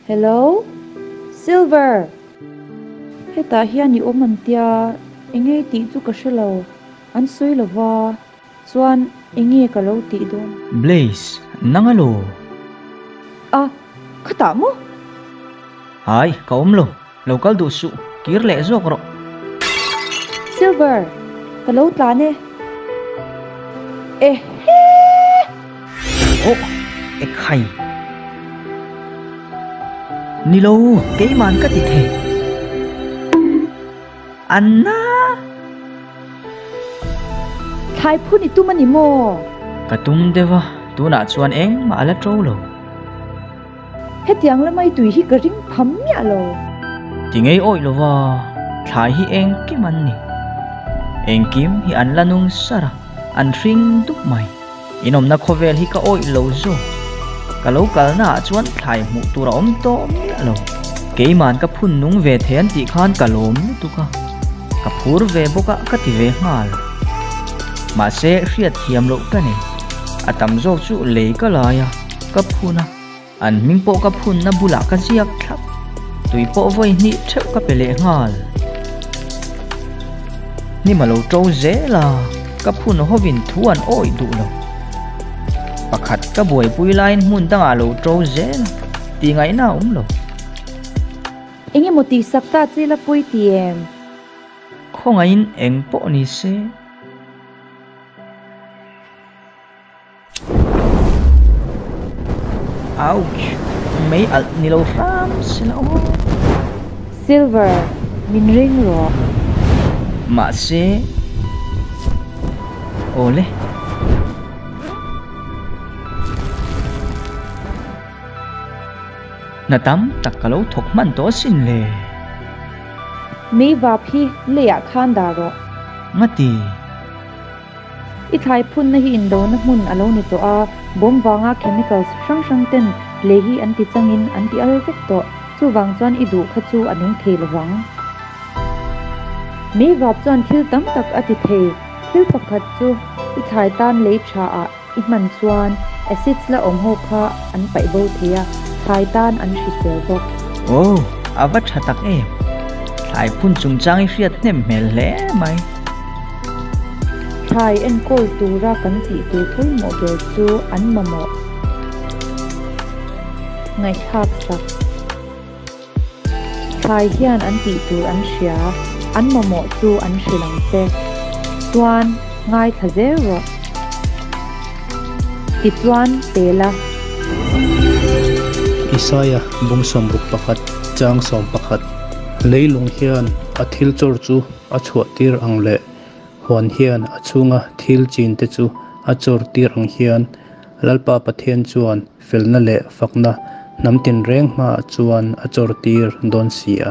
Hello? Silver! Hetah hian i awm an tia, enge i tih chu ka hre lo, an sawi lo va, chuan enge ka lo tih dawn? Blaise, nang alo? A, khatah maw? Hai, ka awm lo, lo kal duh suh, kir leh zawk rawh. Silver, ka lo tlan e. Ehe! Aw, ekhai. Ni lo, keiman ka ti thei. Anna! Thlai phun i tum a ni maw? Ka tum deuh a, tunah chuan engmah a la to lo. Hetiang lama i tui hi ka ring pham miah lo. Ti ngei awih lova, thlai hi engkim an ni. Engkim hi an la nung sar a, an hring dup mai. Inawmna khawvel hi ka awih lo zawk. Ka lo kalna ah chuan thlai hmuh tur a awm tawh miah lo. Keiman ka phun nung ve thei an tih khan ka lawm lutuk a, ka phur ve bawk a ka ti ve nghal. Mahse hriat thiam loh ka nei. A tam zawk chu lei ka lai a, ka phun a. An hming pawh ka phunna bulah ka ziak thlap. Tui pawh vawi hnih theuh ka pe leh nghal. Hnim a lo to zel a, ka phun hovin thu an awih duh lo. Pakhat ka buaipui laiin hmun dangah a lo to zel a, tih ngaihna a awm lo. Engemaw tihsak ta che la pawi ti em? Khawngaihin eng pawh ni se. Ouch! Mei alh ni lo hram se la aw. Silver, min ring rawh. Mahse, awle. Hna tam tak ka lo thawk hman tawh asin le. Mei vap hi leiah khan dah rawh. Ngati? I thlai phunna hi indona hmun a lo ni tawh a, bomb vanga chemicals hrang hrang ten lei hi an ti changin an ti al vek tawh, chuvang chuan i duh kha chu a nung thei lovang. Meivap chuan thil tam tak a ti thei, thil pakhat chu i thlai tan lei tha ah i hman chuan acids la awm ho kha an paih bo thei a, thlai tan an hrisel bawk. Aw, a va tha tak em! Thlai phun chungchang i hriat hnem hmel hle mai. Thlai enkawl tura kan tih tur pawimawh ber chu an mamawh ngaihthlak sak. Thlai hian an tih tur an hria, an mamawh chu an hrilh ang che. Chuan ngaithla zel rawh. Tichuan Tela. Isaiah bung 61 chang 11 Leilung hian a thil chawr chu a chhuah tir ang leh huan hian a chhunga thil chin te chu a chawr tir ang hian Lalpa Pathian chuan felna leh fakna hnam tinreng hmaah chuan a chawr tir dawn si a.